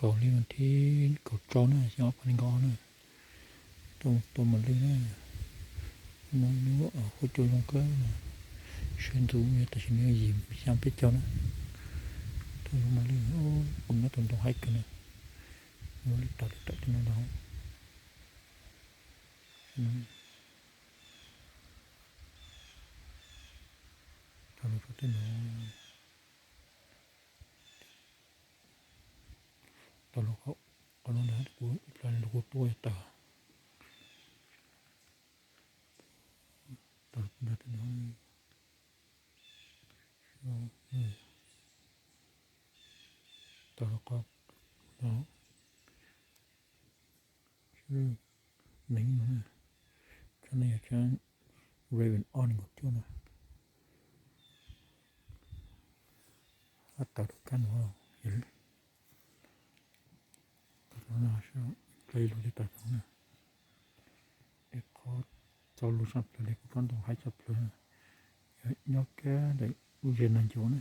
Kaum hli vas thib kaum rau na, xyoo ob phav nees nkaum ob na, tuaj tua mos lwj na. No lub huab cua zoo kawg na, sab ntxuv tam sim no yim xyaa peb caug na. Tuaj tua mos lwj, kuv nyob tau ntoo haib kawg na, mos lwj tawm li tawm tej no ntag. Tawm los rau tej no, tawm los qhov no ntag, kuv ib plag los kuv tuaj tawm, tawm los ntawm tej no, tawm los qhov no, neeg no, tsob no yog tsob Raven ob nees nkaum cuaj no, tawm rau kab no, tawm rau no, ib plag lug tawm rau na. Qhov txaus lug tshaj plaws li, kuv tsob ntoo haib tshaj plaws, yog nyob kab ntawm lub zes nag ncuav na,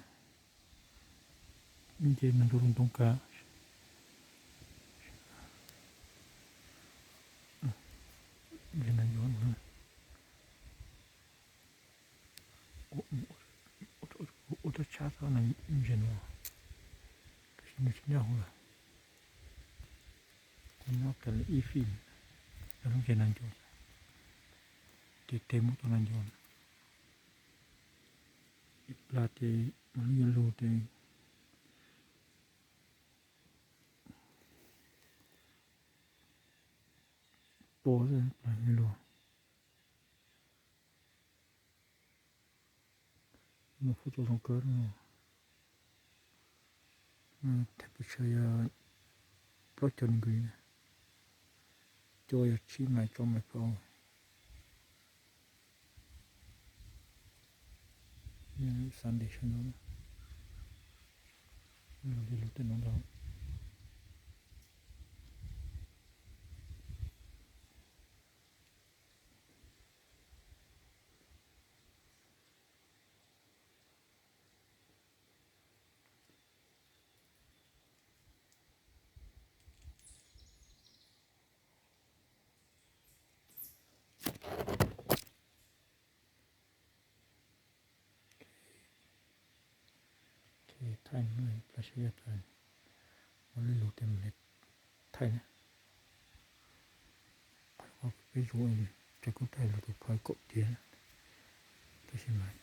lub zes nag ncuav lub ntoo kav, zes nag ncuav ua tshab tshab txhob nws ntses no, tab sis nws tsis nyob hauv lawm. Kuv nyob kiag li ib fij, yog lub ntsej nag ncuav, ces tes muab tau nag ncuav, ib plag ces mam li yuav lug ces tua xwb, plag yuav lug. Mus huab cua zoo kawg, thaj pes tsawg yog plaub caug degree, cua yog tsib mais rau mais phav, Sunday sawv ntxov, li lug tej no ntag. Thaij no, pab seb yog tas, ua li lus tias mam li thaij na. Qhov peb zuj zus, cov kuj thaij lus tus phav kaum tiav, tab sis mas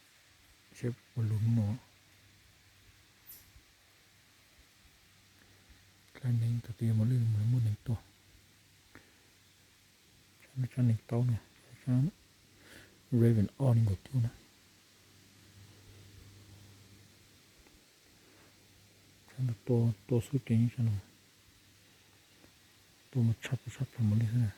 seb ua lus no, dlaab neeg thaum twg yuav muaj lwj mus muaj neeg tuaj. Tsob neeg taub na, tsob Raven ob nees nkaum cuaj na. Tsob no tua, tua xub ceev tsob no, tua mas tshaj tshaj plaws mus li xwb na.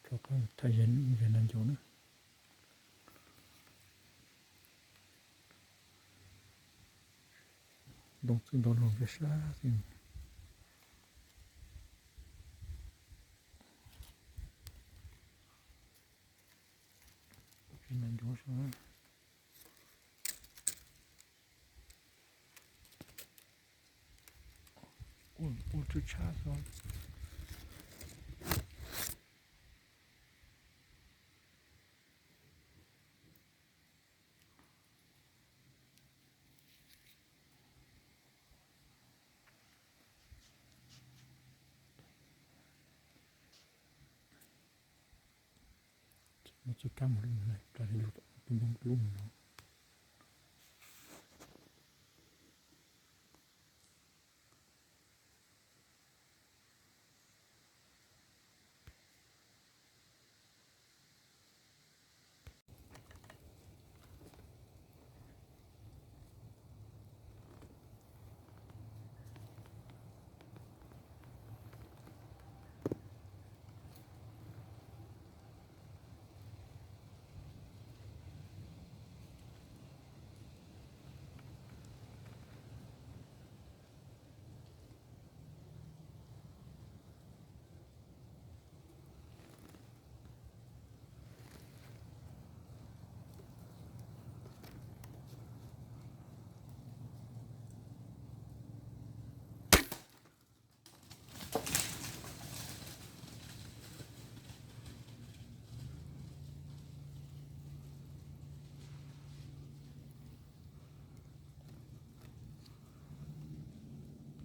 Rov qab thaij zes nag ncuav na. Ntoo txwj ntoo lug sab sab xwb. Zes nag ncuav sab. Ua tsw tshab xwb. Mus txog kab mus li no, plas li lug tus npoo lub no.